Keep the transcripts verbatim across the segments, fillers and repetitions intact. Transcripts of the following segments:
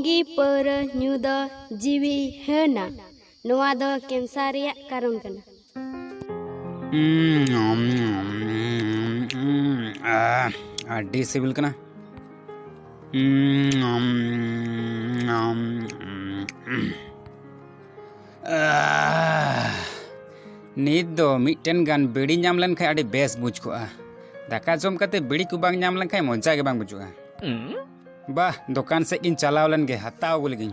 ᱵᱤᱲᱤ ᱯᱟᱹᱣᱨᱟᱹ ᱧᱩ ᱫᱚ ᱡᱤᱣᱤ ᱦᱟᱹᱱᱟ᱾ ᱱᱚᱣᱟ ᱫᱚ ᱠᱮᱱᱥᱟᱨ ᱨᱮᱭᱟᱜ ᱠᱟᱨᱚᱱ ᱠᱟᱱᱟ᱾ ᱟᱹᱰᱤ ᱥᱤᱵᱤᱞ ᱠᱟᱱᱟ᱾ ᱱᱤᱛ ᱫᱚ ᱢᱤᱫᱴᱮᱱ ᱜᱟᱱ ᱵᱤᱲᱤ ᱧᱟᱢ ᱞᱮᱱᱠᱷᱟᱱ ᱟᱹᱰᱤ ᱵᱮᱥ ᱵᱩᱡᱽ ᱠᱚᱜᱼᱟ᱾ ᱫᱟᱠᱟ ᱡᱚᱢ ᱠᱟᱛᱮ ᱵᱤᱲᱤ ᱠᱚ ᱵᱟᱝ ᱧᱟᱢ ᱞᱮᱱᱠᱷᱟᱱ ᱢᱚᱡᱟ ᱜᱮ ᱵᱟᱝ ᱵᱩᱡᱩᱜᱼᱟ᱾ ᱵᱟᱦ, ᱫᱚᱠᱟᱱ ᱥᱮᱫ ᱜᱤᱧ ᱪᱟᱞᱟᱣ ᱞᱮᱱ ᱜᱮ, ᱦᱟᱛᱟᱣ ᱟᱹᱜᱩ ᱞᱮᱜᱤᱧ᱾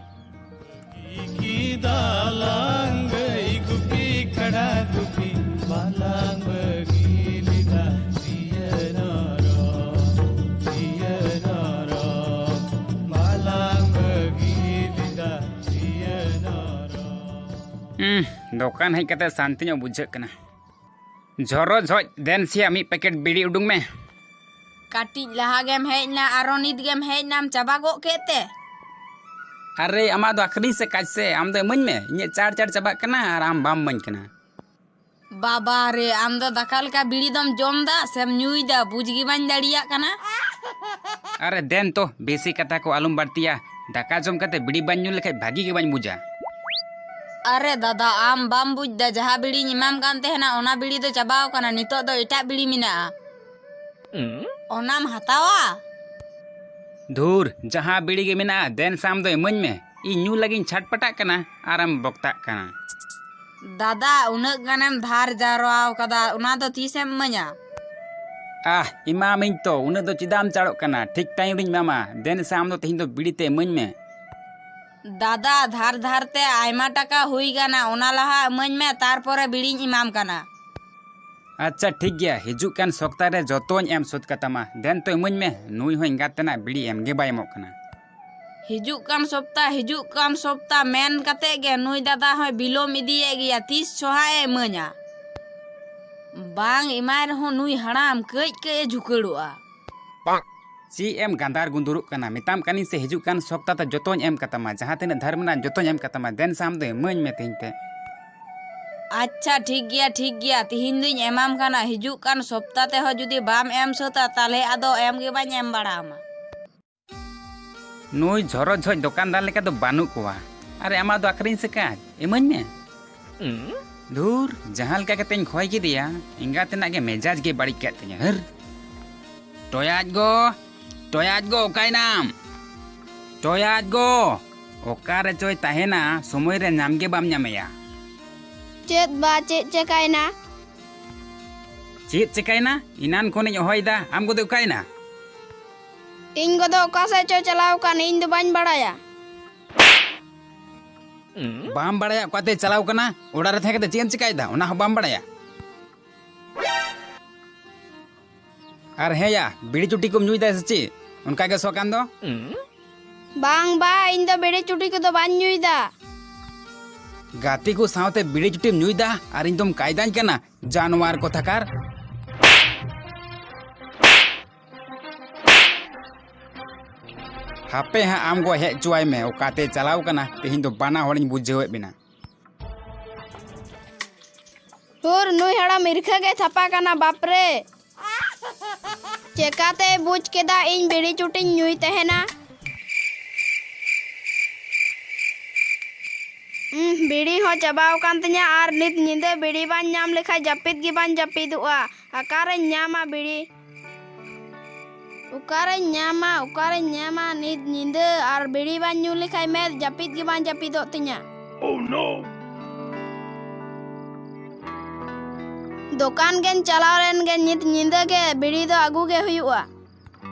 ᱩᱸᱦ, ᱫᱚᱠᱟᱱ ᱦᱮᱡ ᱠᱟᱛᱮ ᱥᱟᱱᱛᱤ ᱧᱚᱜ ᱵᱩᱡᱷᱟᱹᱜ ᱠᱟᱱᱟ᱾ ᱡᱷᱚᱨᱚ ᱡᱷᱚᱡ, ᱫᱮᱱ ᱥᱮᱭᱟ ᱢᱤᱫ ᱯᱮᱠᱮᱴ ᱵᱤᱲᱤ ᱩᱰᱩᱝ ᱢᱮ᱾ ᱠᱟᱹᱴᱤᱡ ᱞᱟᱦᱟ ᱜᱮᱢ ᱦᱮᱡ ᱮᱱᱟ, ᱟᱨᱚ ᱱᱤᱛ ᱜᱮᱢ ᱦᱮᱡ ᱮᱱᱟᱢ ᱪᱟᱵᱟ ᱜᱚᱫ ᱠᱮᱫ ᱛᱮ? ᱟᱨᱮ, ᱟᱢᱟᱜ ᱫᱚ ᱟᱹᱠᱷᱨᱤᱧ ᱥᱮ ᱠᱟᱡᱽ ᱥᱮ? ᱟᱢ ᱫᱚ ᱤᱢᱟᱹᱧ ᱢᱮ, ᱤᱧᱟᱹᱜ ᱪᱟᱲ ᱪᱟᱲ ᱪᱟᱵᱟᱜ ᱠᱟᱱᱟ ᱟᱨ ᱟᱢ ᱵᱟᱢ ᱤᱢᱟᱹᱧ ᱠᱟᱱᱟ᱾ ᱵᱟᱵᱟ ᱨᱮ, ᱟᱢ ᱫᱚ ᱫᱟᱠᱟ ᱞᱮᱠᱟ ᱵᱤᱲᱤ ᱫᱚᱢ ᱡᱚᱢ ᱫᱟ ᱥᱮᱢ ᱧᱩᱭ ᱫᱟ, ᱵᱩᱡᱽ ᱜᱮ ᱵᱟᱹᱧ ᱫᱟᱲᱮᱭᱟᱜ ᱠᱟᱱᱟ᱾ ᱟᱨᱮ ᱫᱮᱱ ᱛᱚ, ᱵᱮᱥᱤ ᱠᱟᱛᱷᱟ ᱠᱚ ᱟᱞᱚᱢ ᱵᱟᱹᱲᱛᱤᱭᱟ᱾ ᱫᱟᱠᱟ ᱡᱚᱢ ᱠᱟᱛᱮ ᱵᱤᱲᱤ ᱵᱟᱹᱧ ᱧᱩ ᱞᱮᱠᱷᱟᱡ ᱵᱷᱟᱹᱜᱤ ᱜᱮ ᱵᱟᱹᱧ ᱵᱩᱡᱟ᱾ ᱟᱨᱮ ᱫᱟᱫᱟ, ᱟᱢ ᱵᱟᱢ ᱵᱩᱡᱽ ᱫᱟ, ᱡᱟᱦᱟᱸ ᱵᱤᱲᱤᱧ ᱮᱢᱟᱢ ᱠᱟᱱ ᱛᱟᱦᱮᱱᱟ ᱚᱱᱟ ᱵᱤᱲᱤ ᱫᱚ ᱪᱟᱵᱟᱣ ᱠᱟᱱᱟ, ᱱᱤᱛᱚᱜ ᱫᱚ ᱮᱴᱟᱜ ᱵᱤᱲᱤ ᱢᱮᱱᱟᱜᱼᱟ᱾ ᱚᱱᱟᱢ ᱦᱟᱛᱟᱣᱟ? ᱫᱷᱩᱨ, ᱡᱟᱦᱟᱸ ᱵᱤᱲᱤ ᱜᱮ ᱢᱮᱱᱟᱜᱼᱟ, ᱫᱮᱱ ᱥᱮ ᱟᱢ ᱫᱚ ᱤᱢᱟᱹᱧ ᱢᱮ᱾ ᱤᱧ ᱧᱩ ᱞᱟᱹᱜᱤᱫ ᱤᱧ ᱪᱷᱟᱴᱯᱟᱴᱟᱜ ᱠᱟᱱᱟ ᱟᱨᱮᱢ ᱵᱚᱠᱛᱟᱜ ᱠᱟᱱᱟ᱾ ᱫᱟᱫᱟ, ᱩᱱᱟᱹᱜ ᱜᱟᱱᱮᱢ ᱫᱷᱟᱨ ᱡᱟᱣᱨᱟᱣ ᱠᱟᱫᱟ, ᱚᱱᱟ ᱫᱚ ᱛᱤᱥᱮᱢ ᱤᱢᱟᱹᱧᱟ? ᱟᱦ, ᱮᱢᱟᱢᱟᱹᱧ ᱛᱚ, ᱩᱱᱟᱹᱜ ᱫᱚ ᱪᱮᱫᱟᱜ ᱮᱢ ᱪᱟᱲᱚᱜ ᱠᱟᱱᱟ? ᱴᱷᱤᱠ ᱴᱟᱭᱤᱢ ᱨᱤᱧ ᱮᱢᱟᱢᱟ᱾ ᱫᱮᱱ ᱥᱮ ᱟᱢ ᱫᱚ ᱛᱮᱦᱮᱧ ᱫᱚ ᱵᱤᱲᱤ ᱛᱮ ᱤᱢᱟᱹᱧ ᱢᱮ᱾ ᱫᱟᱫᱟ, ᱫᱷᱟᱨ ᱫᱷᱟᱨ ᱛᱮ ᱟᱭᱢᱟ ᱴᱟᱠᱟ ᱦᱩᱭ ᱠᱟᱱᱟ, ᱚᱱᱟ ᱞᱟᱦᱟ ᱤᱢᱟᱹᱧ ᱢᱮ, ᱛᱟᱨᱯᱚᱨᱮ ᱵᱤᱲᱤᱧ ᱮᱢᱟᱢ ᱠᱟᱱᱟ᱾ ᱟᱪᱪᱷᱟ, ᱴᱷᱤᱠ ᱜᱮᱭᱟ, ᱦᱤᱡᱩᱜ ᱠᱟᱱ ᱥᱚᱯᱛᱟ ᱨᱮ ᱡᱚᱛᱚᱧ ᱮᱢ ᱥᱟᱹᱛ ᱠᱟᱛᱟᱢᱟ᱾ ᱫᱮᱱ ᱛᱚ ᱤᱢᱟᱹᱧ ᱢᱮ, ᱱᱩᱭ ᱦᱚᱸ ᱮᱸᱜᱟᱛ ᱛᱮᱱᱟᱜ ᱵᱤᱲᱤ ᱮᱢ ᱜᱮ ᱵᱟᱭ ᱮᱢᱚᱜ ᱠᱟᱱᱟ᱾ ᱦᱤᱡᱩᱜ ᱠᱟᱱ ᱥᱚᱯᱛᱟ, ᱦᱤᱡᱩᱜ ᱠᱟᱱ ᱥᱚᱯᱛᱟ ᱢᱮᱱ ᱠᱟᱛᱮ ᱜᱮ ᱱᱩᱭ ᱫᱟᱫᱟ ᱦᱚᱸᱭ ᱵᱤᱞᱚᱢ ᱤᱫᱤᱭᱮᱫ ᱜᱮᱭᱟ, ᱛᱤᱥ ᱪᱚ ᱦᱟᱸᱜ ᱮ ᱤᱢᱟᱹᱧᱟ᱾ ᱵᱟᱝ ᱮᱢᱟᱭ ᱨᱮᱦᱚᱸ ᱱᱩᱭ ᱦᱟᱲᱟᱢ ᱠᱟᱹᱡ ᱠᱟᱹᱡ ᱮ ᱡᱷᱩᱠᱟᱹᱲᱚᱜᱼᱟ᱾ ᱪᱮᱫ ᱮᱢ ᱜᱟᱸᱫᱟᱨ ᱜᱩᱸᱫᱩᱨᱚᱜ ᱠᱟᱱᱟ? ᱢᱮᱛᱟᱢ ᱠᱟᱹᱱᱟᱹᱧ ᱥᱮ, ᱦᱤᱡᱩᱜ ᱠᱟᱱ ᱥᱚᱯᱛᱟ ᱛᱮ ᱡᱚᱛᱚᱧ ᱮᱢ ᱠᱟᱛᱟᱢᱟ, ᱡᱟᱦᱟᱸ ᱛᱤᱱᱟᱹᱜ ᱫᱷᱟᱨ ᱢᱮᱱᱟᱜᱼᱟ ᱡᱚᱛᱚᱧ ᱮᱢ ᱠᱟᱛᱟᱢᱟ᱾ ᱫᱮᱱ ᱥᱮ ᱟᱢ ᱫᱚ ᱤᱢᱟᱹᱧ ᱢᱮ ᱛᱮᱦᱮᱧ ᱛᱮ᱾ ᱟᱪᱪᱷᱟ, ᱴᱷᱤᱠ ᱜᱮᱭᱟ, ᱴᱷᱤᱠ ᱜᱮᱭᱟ, ᱛᱤᱦᱤᱧ ᱫᱩᱧ ᱮᱢᱟᱢ ᱠᱟᱱᱟ, ᱦᱤᱡᱩᱜ ᱠᱟᱱ ᱥᱚᱯᱛᱟ ᱛᱮᱦᱚᱸ ᱡᱩᱫᱤ ᱵᱟᱢ ᱮᱢ ᱥᱟᱹᱛᱟ, ᱛᱟᱦᱞᱮ ᱟᱫᱚ ᱮᱢ ᱜᱮ ᱵᱟᱹᱧ ᱮᱢ ᱵᱟᱲᱟ ᱟᱢᱟ᱾ ᱱᱩᱭ ᱡᱷᱚᱨᱚ ᱡᱷᱚᱡ ᱫᱚᱠᱟᱱᱫᱟᱨ ᱞᱮᱠᱟ ᱫᱚ ᱵᱟᱹᱱᱩᱜ ᱠᱚᱣᱟ᱾ ᱟᱨᱮ, ᱟᱢᱟᱜ ᱫᱚ ᱟᱹᱠᱷᱨᱤᱧ ᱥᱮ ᱠᱟᱡᱽ? ᱤᱢᱟᱹᱧ ᱢᱮ᱾ ᱫᱷᱩᱨ, ᱡᱟᱦᱟᱸ ᱞᱮᱠᱟ ᱠᱟᱛᱮᱧ ᱠᱷᱚᱭ ᱠᱮᱫᱮᱭᱟ, ᱮᱸᱜᱟᱛ ᱛᱮᱱᱟᱜ ᱜᱮ ᱢᱮᱡᱟᱡᱽ ᱜᱮ ᱵᱟᱹᱲᱤᱡ ᱠᱟᱜ ᱛᱤᱧᱟᱹ᱾ ᱦᱟᱹᱨ! ᱴᱚᱭᱟᱡ ᱜᱚ, ᱴᱚᱭᱟᱡ ᱜᱚ, ᱚᱠᱟᱭᱱᱟᱢ? ᱴᱚᱭᱟᱡ ᱜᱚ, ᱚᱠᱟ ᱨᱮᱪᱚᱭ ᱛᱟᱦᱮᱱᱟ, ᱥᱚᱢᱚᱭ ᱨᱮ ᱧᱟᱢ ᱜᱮ ᱵᱟᱢ ᱧᱟᱢᱮᱭᱟ᱾ ᱪᱮᱫ ᱵᱟ, ᱪᱮᱫ ᱪᱮᱠᱟᱭᱱᱟ? ᱪᱮᱫ ᱪᱮᱠᱟᱭᱱᱟ? ᱮᱱᱟᱱ ᱠᱷᱚᱱᱤᱧ ᱦᱚᱦᱚᱭᱮᱫᱟ, ᱟᱢ ᱜᱚ ᱫᱚ ᱚᱠᱟᱭᱱᱟ? ᱤᱧ ᱜᱚ ᱫᱚ ᱚᱠᱟ ᱥᱮᱫ ᱪᱚ ᱪᱟᱞᱟᱣ ᱟᱠᱟᱱ, ᱤᱧ ᱫᱚ ᱵᱟᱹᱧ ᱵᱟᱲᱟᱭᱟ᱾ ᱵᱟᱢ ᱵᱟᱲᱟᱭᱟ ᱚᱠᱟᱛᱮᱭ ᱪᱟᱞᱟᱣ ᱠᱟᱱᱟ? ᱚᱲᱟᱜ ᱨᱮ ᱛᱟᱦᱮᱸ ᱠᱟᱛᱮ ᱪᱮᱫ ᱮᱢ ᱪᱮᱠᱟᱭᱮᱫᱟ, ᱚᱱᱟ ᱦᱚᱸ ᱵᱟᱢ ᱵᱟᱲᱟᱭᱟ? ᱟᱨ ᱦᱮᱸᱭᱟ, ᱵᱤᱲᱤ ᱪᱩᱴᱤ ᱠᱚᱢ ᱧᱩᱭᱮᱫᱟ ᱥᱮ ᱪᱮᱫ? ᱚᱱᱠᱟ ᱜᱮ ᱥᱚ ᱠᱟᱱ ᱫᱚ᱾ ᱵᱟᱝ ᱵᱟ, ᱤᱧ ᱫᱚ ᱵᱤᱲᱤ ᱪᱩᱴᱤ ᱠᱚᱫᱚ ᱵᱟᱹᱧ ᱧᱩᱭᱮᱫᱟ᱾ ᱜᱟᱛᱮ ᱠᱚ ᱥᱟᱶᱛᱮ ᱵᱤᱲᱤ ᱪᱩᱴᱤᱢ ᱧᱩᱭᱮᱫᱟ ᱟᱨ ᱤᱧ ᱫᱚᱢ ᱠᱟᱭᱫᱟᱧ ᱠᱟᱱᱟ, ᱡᱟᱱᱣᱟᱨ ᱠᱚᱛᱷᱟᱠᱟᱨ᱾ ᱦᱟᱯᱮ ᱦᱟᱸᱜ, ᱟᱢ ᱜᱚ ᱦᱮᱡ ᱦᱚᱪᱚᱣᱟᱭ ᱢᱮ, ᱚᱠᱟᱛᱮ ᱪᱟᱞᱟᱣ ᱠᱟᱱᱟ, ᱛᱮᱦᱮᱧ ᱫᱚ ᱵᱟᱱᱟ ᱦᱚᱲᱤᱧ ᱵᱩᱡᱷᱟᱹᱣᱮᱫ ᱵᱮᱱᱟ᱾ ᱦᱩᱨ, ᱱᱩᱭ ᱦᱟᱲᱟᱢ ᱤᱨᱠᱷᱟᱹ ᱜᱮ ᱛᱷᱟᱯᱟ ᱠᱟᱱᱟ, ᱵᱟᱯᱨᱮ᱾ ᱪᱮᱠᱟᱛᱮᱭ ᱵᱩᱡᱽ ᱠᱮᱫᱟ ᱤᱧ ᱵᱤᱲᱤ ᱪᱩᱴᱤᱧ ᱧᱩᱭ ᱛᱟᱦᱮᱱᱟ? ᱩᱸᱦ, ᱵᱤᱲᱤ ᱦᱚᱸ ᱪᱟᱵᱟᱣ ᱟᱠᱟᱱ ᱛᱤᱧᱟ ᱟᱨ ᱱᱤᱛ ᱧᱤᱫᱟᱹ ᱵᱤᱲᱤ ᱵᱟᱹᱧ ᱧᱟᱢ ᱞᱮᱠᱷᱟᱡ ᱡᱟᱹᱯᱤᱫ ᱜᱮ ᱵᱟᱹᱧ ᱡᱟᱹᱯᱤᱫᱚᱜᱼᱟ᱾ ᱚᱠᱟᱨᱮᱧ ᱧᱟᱢᱟ ᱵᱤᱲᱤ? ᱚᱠᱟᱨᱮᱧ ᱧᱟᱢᱟ, ᱚᱠᱟᱨᱮᱧ ᱧᱟᱢᱟ ᱱᱤᱛ ᱧᱤᱫᱟᱹ? ᱟᱨ ᱵᱤᱲᱤ ᱵᱟᱹᱧ ᱧᱩ ᱞᱮᱠᱷᱟᱡ ᱢᱮᱫ ᱡᱟᱹᱯᱤᱫ ᱜᱮ ᱵᱟᱝ ᱡᱟᱹᱯᱤᱫᱚᱜ ᱛᱤᱧᱟ᱾ Oh no! ᱫᱚᱠᱟᱱ ᱜᱮᱧ ᱪᱟᱞᱟᱣ ᱞᱮᱱ ᱜᱮ, ᱱᱤᱛ ᱧᱤᱫᱟᱹ ᱜᱮ ᱵᱤᱲᱤ ᱫᱚ ᱟᱹᱜᱩ ᱜᱮ ᱦᱩᱭᱩᱜᱼᱟ᱾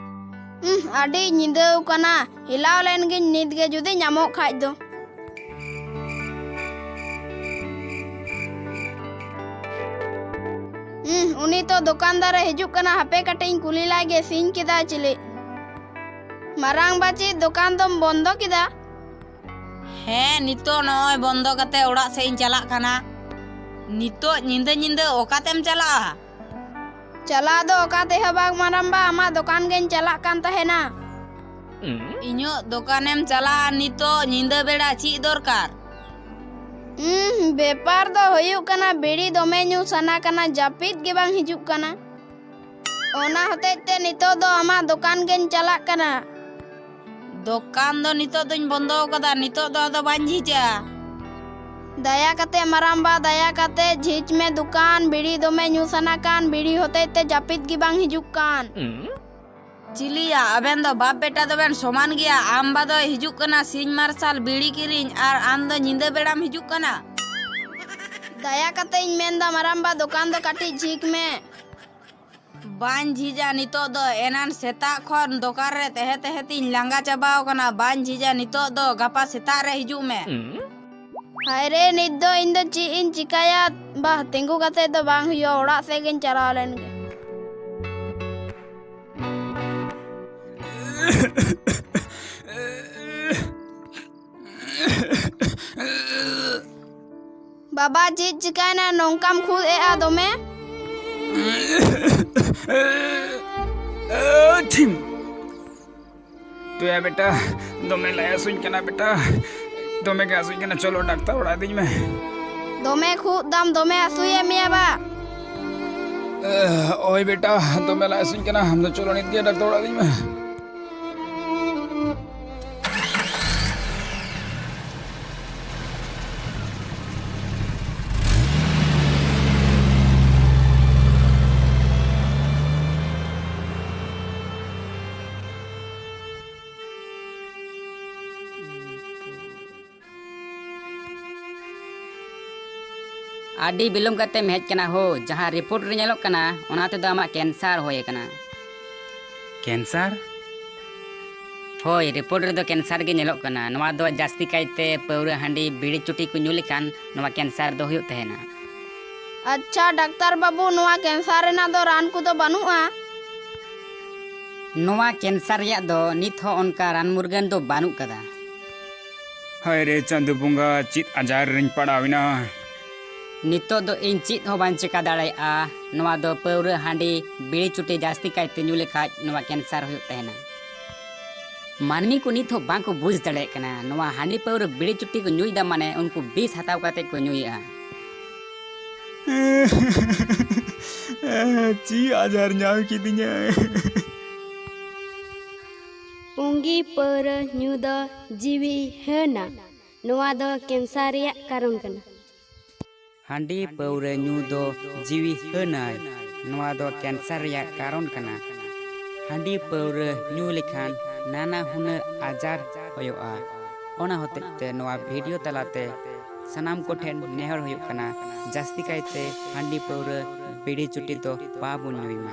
ᱩᱸᱦ, ᱟᱹᱰᱤ ᱧᱤᱫᱟᱹᱣ ᱠᱟᱱᱟ, ᱦᱮᱞᱟᱣ ᱞᱮᱱ ᱜᱤᱧ ᱱᱤᱛ ᱜᱮ ᱡᱩᱫᱤ ᱧᱟᱢᱚᱜ ᱠᱷᱟᱡ ᱫᱚ᱾ ᱩᱸᱦ, ᱩᱱᱤ ᱛᱚ ᱫᱚᱠᱟᱱᱫᱟᱨᱮ ᱦᱤᱡᱩᱜ ᱠᱟᱱᱟ, ᱦᱟᱯᱮ ᱠᱟᱹᱴᱤᱡ ᱤᱧ ᱠᱩᱞᱤ ᱞᱟᱭ ᱜᱮ, ᱥᱤᱧ ᱠᱮᱫᱟ ᱪᱤᱞᱤ? ᱢᱟᱨᱟᱝ ᱵᱟ, ᱪᱮᱫ ᱫᱚᱠᱟᱱ ᱫᱚᱢ ᱵᱚᱱᱫᱚ ᱠᱮᱫᱟ? ᱦᱮᱸ, ᱱᱤᱛᱚᱜ ᱱᱚᱜᱼᱚᱭ ᱵᱚᱱᱫᱚ ᱠᱟᱛᱮ ᱚᱲᱟᱜ ᱥᱮᱫ ᱤᱧ ᱪᱟᱞᱟᱜ ᱠᱟᱱᱟ᱾ ᱱᱤᱛᱚᱜ ᱧᱤᱫᱟᱹ ᱧᱤᱫᱟᱹ ᱚᱠᱟᱛᱮᱢ ᱪᱟᱞᱟᱜᱼᱟ? ᱪᱟᱞᱟᱜ ᱫᱚ ᱚᱠᱟ ᱛᱮᱦᱚᱸ ᱵᱟᱝ ᱢᱟᱨᱟᱝᱵᱟ, ᱟᱢᱟᱜ ᱫᱚᱠᱟᱱ ᱜᱮᱧ ᱪᱟᱞᱟᱜ ᱠᱟᱱ ᱛᱟᱦᱮᱱᱟ᱾ ᱤᱧᱟᱹᱜ ᱫᱚᱠᱟᱱᱮᱢ ᱪᱟᱞᱟᱜᱼᱟ ᱱᱤᱛᱚᱜ ᱧᱤᱫᱟᱹ ᱵᱮᱲᱟ, ᱪᱮᱫ ᱫᱚᱨᱠᱟᱨ? ᱩᱸᱦ, ᱵᱮᱯᱟᱨ ᱫᱚ ᱦᱩᱭᱩᱜ ᱠᱟᱱᱟ, ᱵᱤᱲᱤ ᱫᱚᱢᱮ ᱧᱩ ᱥᱟᱱᱟ ᱠᱟᱱᱟ, ᱡᱟᱹᱯᱤᱫ ᱜᱮ ᱵᱟᱝ ᱦᱤᱡᱩᱜ ᱠᱟᱱᱟ᱾ ᱚᱱᱟ ᱦᱚᱛᱮᱡ ᱛᱮ ᱱᱤᱛᱚᱜ ᱫᱚ ᱟᱢᱟᱜ ᱫᱚᱠᱟᱱ ᱜᱮᱧ ᱪᱟᱞᱟᱜ ᱠᱟᱱᱟ᱾ ᱫᱚᱠᱟᱱ ᱫᱚ ᱱᱤᱛᱚᱜ ᱫᱚᱧ ᱵᱚᱱᱫᱚ ᱟᱠᱟᱫᱟ, ᱱᱤᱛᱚᱜ ᱫᱚ ᱟᱫᱚ ᱵᱟᱹᱧ ᱡᱷᱤᱡᱟ᱾ ᱫᱟᱭᱟ ᱠᱟᱛᱮ ᱢᱟᱨᱟᱢᱵᱟ, ᱫᱟᱭᱟ ᱠᱟᱛᱮ ᱡᱷᱤᱡ ᱢᱮ ᱫᱚᱠᱟᱱ, ᱵᱤᱲᱤ ᱫᱚᱢᱮ ᱧᱩ ᱥᱟᱱᱟ ᱠᱟᱱ, ᱵᱤᱲᱤ ᱦᱚᱛᱮᱡ ᱛᱮ ᱡᱟᱹᱯᱤᱫ ᱜᱮ ᱵᱟᱝ ᱦᱤᱡᱩᱜ ᱠᱟᱱ᱾ ᱪᱤᱞᱤᱭᱟ, ᱟᱵᱮᱱ ᱫᱚ ᱵᱟᱯ ᱵᱮᱴᱟ ᱫᱚᱵᱮᱱ ᱥᱚᱢᱟᱱ ᱜᱮᱭᱟ? ᱟᱢ ᱵᱟ ᱫᱚᱭ ᱦᱤᱡᱩᱜ ᱠᱟᱱᱟ ᱥᱤᱧ ᱢᱟᱨᱥᱟᱞ ᱵᱤᱲᱤ ᱠᱤᱨᱤᱧ, ᱟᱨ ᱟᱢ ᱫᱚ ᱧᱤᱫᱟᱹ ᱵᱮᱲᱟᱢ ᱦᱤᱡᱩᱜ ᱠᱟᱱᱟ? ᱫᱟᱭᱟ ᱠᱟᱛᱮ ᱤᱧ ᱢᱮᱱᱫᱟ ᱢᱟᱨᱟᱢᱵᱟ, ᱫᱚᱠᱟᱱ ᱫᱚ ᱠᱟᱹᱴᱤᱡ ᱡᱷᱤᱡ ᱢᱮ᱾ ᱵᱟᱹᱧ ᱡᱷᱤᱡᱟ ᱱᱤᱛᱚᱜ ᱫᱚ, ᱮᱱᱟᱱ ᱥᱮᱛᱟᱜ ᱠᱷᱚᱱ ᱫᱚᱠᱟᱱ ᱨᱮ ᱛᱟᱦᱮᱸ ᱛᱟᱦᱮᱸ ᱛᱤᱧ ᱞᱟᱸᱜᱟ ᱪᱟᱵᱟᱣ ᱠᱟᱱᱟ, ᱵᱟᱹᱧ ᱡᱷᱤᱡᱟ ᱱᱤᱛᱚᱜ ᱫᱚ, ᱜᱟᱯᱟ ᱥᱮᱛᱟᱜ ᱨᱮ ᱦᱤᱡᱩᱜ ᱢᱮ᱾ ᱦᱟᱭ ᱨᱮ, ᱱᱤᱛ ᱫᱚ ᱤᱧ ᱫᱚ ᱪᱮᱫ ᱤᱧ ᱪᱤᱠᱟᱭᱟ? ᱵᱟᱦ, ᱛᱤᱸᱜᱩ ᱠᱟᱛᱮ ᱫᱚ ᱵᱟᱝ ᱦᱩᱭᱩᱜᱼᱟ, ᱚᱲᱟᱜ ᱥᱮᱫ ᱜᱤᱧ ᱪᱟᱞᱟᱣ ᱞᱮᱱ ᱜᱮ᱾ ᱵᱟᱵᱟ, ᱪᱮᱫ ᱪᱤᱠᱟᱭᱱᱟ? ᱱᱚᱝᱠᱟᱢ ᱠᱷᱩᱜ ᱮᱜᱼᱟ ᱫᱚᱢᱮ? ᱴᱷᱤᱢ᱾ ᱴᱩᱭᱟ ᱵᱮᱴᱟ, ᱫᱚᱢᱮ ᱞᱟᱡ ᱦᱟᱹᱥᱩᱧ ᱠᱟᱱᱟ ᱵᱮᱴᱟ, ᱫᱚᱢᱮ ᱜᱮ ᱦᱟᱹᱥᱩᱧ ᱠᱟᱱᱟ, ᱪᱚᱞᱚ ᱰᱟᱠᱛᱟᱨ ᱚᱲᱟᱜ ᱤᱫᱤᱧ ᱢᱮ᱾ ᱫᱚᱢᱮ ᱠᱷᱩᱜ ᱫᱟᱢ, ᱫᱚᱢᱮ ᱦᱟᱹᱥᱩᱭᱮᱫ ᱢᱮᱭᱟ ᱵᱟ? ᱳᱭ ᱵᱮᱴᱟ, ᱫᱚᱢᱮ ᱞᱟᱡ ᱦᱟᱹᱥᱩᱧ ᱠᱟᱱᱟ, ᱟᱢ ᱫᱚ ᱪᱚᱞᱚ ᱱᱤᱛ ᱜᱮ ᱰᱟᱠᱛᱟᱨ ᱚᱲᱟᱜ ᱤᱫᱤᱧ ᱢᱮ᱾ ᱟᱹᱰᱤ ᱵᱤᱞᱚᱢ ᱠᱟᱛᱮᱢ ᱦᱮᱡ ᱠᱟᱱᱟ ᱦᱳ᱾ ᱡᱟᱦᱟᱸ ᱨᱤᱯᱳᱨᱴ ᱨᱮ ᱧᱮᱞᱚᱜ ᱠᱟᱱᱟ, ᱚᱱᱟ ᱛᱮᱫᱚ ᱟᱢᱟᱜ ᱠᱮᱱᱥᱟᱨ ᱦᱩᱭ ᱟᱠᱟᱱᱟ᱾ ᱠᱮᱱᱥᱟᱨ? ᱦᱳᱭ, ᱨᱤᱯᱳᱨᱴ ᱨᱮᱫᱚ ᱠᱮᱱᱥᱟᱨ ᱜᱮ ᱧᱮᱞᱚᱜ ᱠᱟᱱᱟ᱾ ᱱᱚᱣᱟ ᱫᱚ ᱡᱟᱹᱥᱛᱤ ᱠᱟᱭᱛᱮ ᱯᱟᱹᱣᱨᱟᱹ, ᱦᱟᱺᱰᱤ, ᱵᱤᱲᱤ, ᱪᱩᱴᱤ ᱠᱚ ᱧᱩ ᱞᱮᱠᱷᱟᱱ ᱱᱚᱣᱟ ᱠᱮᱱᱥᱟᱨ ᱫᱚ ᱦᱩᱭᱩᱜ ᱛᱟᱦᱮᱱᱟ᱾ ᱟᱪᱪᱷᱟ ᱰᱟᱠᱛᱟᱨ ᱵᱟᱹᱵᱩ, ᱱᱚᱣᱟ ᱠᱮᱱᱥᱟᱨ ᱨᱮᱱᱟᱜ ᱫᱚ ᱨᱟᱱ ᱠᱚᱫᱚ ᱵᱟᱹᱱᱩᱜᱼᱟ? ᱱᱚᱣᱟ ᱠᱮᱱᱥᱟᱨ ᱨᱮᱭᱟᱜ ᱫᱚ ᱱᱤᱛ ᱦᱚᱸ ᱚᱱᱠᱟ ᱨᱟᱱ ᱢᱩᱨᱜᱟᱹᱱ ᱫᱚ ᱵᱟᱹᱱᱩᱜ ᱠᱟᱫᱟ᱾ ᱦᱟᱭ ᱨᱮ ᱪᱟᱸᱫᱚ ᱵᱚᱸᱜᱟ, ᱪᱮᱫ ᱟᱡᱟᱨ ᱨᱮᱧ ᱯᱟᱲᱟᱣ ᱮᱱᱟ? ᱱᱤᱛᱚᱜ ᱫᱚ ᱤᱧ ᱪᱮᱫ ᱦᱚᱸ ᱵᱟᱹᱧ ᱪᱮᱠᱟ ᱫᱟᱲᱮᱭᱟᱜᱼᱟ᱾ ᱱᱚᱣᱟ ᱫᱚ ᱯᱟᱹᱣᱨᱟᱹ, ᱦᱟᱺᱰᱤ, ᱵᱤᱲᱤ, ᱪᱩᱴᱤ ᱡᱟᱹᱥᱛᱤ ᱠᱟᱭᱛᱮ ᱧᱩ ᱞᱮᱠᱷᱟᱡ ᱱᱚᱣᱟ ᱠᱮᱱᱥᱟᱨ ᱦᱩᱭᱩᱜ ᱛᱟᱦᱮᱱᱟ᱾ ᱢᱟᱹᱱᱢᱤ ᱠᱚ ᱱᱤᱛ ᱦᱚᱸ ᱵᱟᱝ ᱠᱚ ᱵᱩᱡᱽ ᱫᱟᱲᱮᱭᱟᱜ ᱠᱟᱱᱟ, ᱱᱚᱣᱟ ᱦᱟᱺᱰᱤ, ᱯᱟᱹᱣᱨᱟᱹ, ᱵᱤᱲᱤ, ᱪᱩᱴᱤ ᱠᱚ ᱧᱩᱭᱮᱫᱟ, ᱢᱟᱱᱮ ᱩᱱᱠᱩ ᱵᱤᱥ ᱦᱟᱛᱟᱣ ᱠᱟᱛᱮ ᱠᱚ ᱧᱩᱭᱮᱫᱼᱟ᱾ ᱪᱮᱫ ᱟᱡᱟᱨ ᱧᱟᱢ ᱠᱤᱫᱤᱧᱟ? ᱯᱩᱸᱜᱤ ᱯᱟᱹᱣᱨᱟᱹ ᱧᱩ ᱫᱚ ᱡᱤᱣᱤ ᱦᱟᱹᱱᱟ᱾ ᱱᱚᱣᱟ ᱫᱚ ᱠᱮᱱᱥᱟᱨ ᱨᱮᱭᱟᱜ ᱠᱟᱨᱚᱱ ᱠᱟᱱᱟ᱾ ᱦᱟᱺᱰᱤ ᱯᱟᱹᱣᱨᱟᱹ ᱧᱩ ᱫᱚ ᱡᱤᱣᱤ ᱦᱟᱹᱱᱟᱭ᱾ ᱱᱚᱣᱟ ᱫᱚ ᱠᱮᱱᱥᱟᱨ ᱨᱮᱭᱟᱜ ᱠᱟᱨᱚᱱ ᱠᱟᱱᱟ᱾ ᱦᱟᱺᱰᱤ ᱯᱟᱹᱣᱨᱟᱹ ᱧᱩ ᱞᱮᱠᱷᱟᱱ ᱱᱟᱱᱟ ᱦᱩᱱᱟᱹᱨ ᱟᱡᱟᱨ ᱦᱩᱭᱩᱜᱼᱟ᱾ ᱚᱱᱟ ᱦᱚᱛᱮᱡ ᱛᱮ ᱱᱚᱣᱟ ᱵᱷᱤᱰᱤᱭᱳ ᱛᱟᱞᱟᱛᱮ ᱥᱟᱱᱟᱢ ᱠᱚᱴᱷᱮᱱ ᱱᱮᱦᱚᱨ ᱦᱩᱭᱩᱜ ᱠᱟᱱᱟ, ᱡᱟᱹᱥᱛᱤ ᱠᱟᱭᱛᱮ ᱦᱟᱺᱰᱤ ᱯᱟᱹᱣᱨᱟᱹ ᱵᱤᱲᱤ ᱪᱩᱴᱤ ᱫᱚ ᱵᱟᱵᱚᱱ ᱧᱩᱭ ᱢᱟ᱾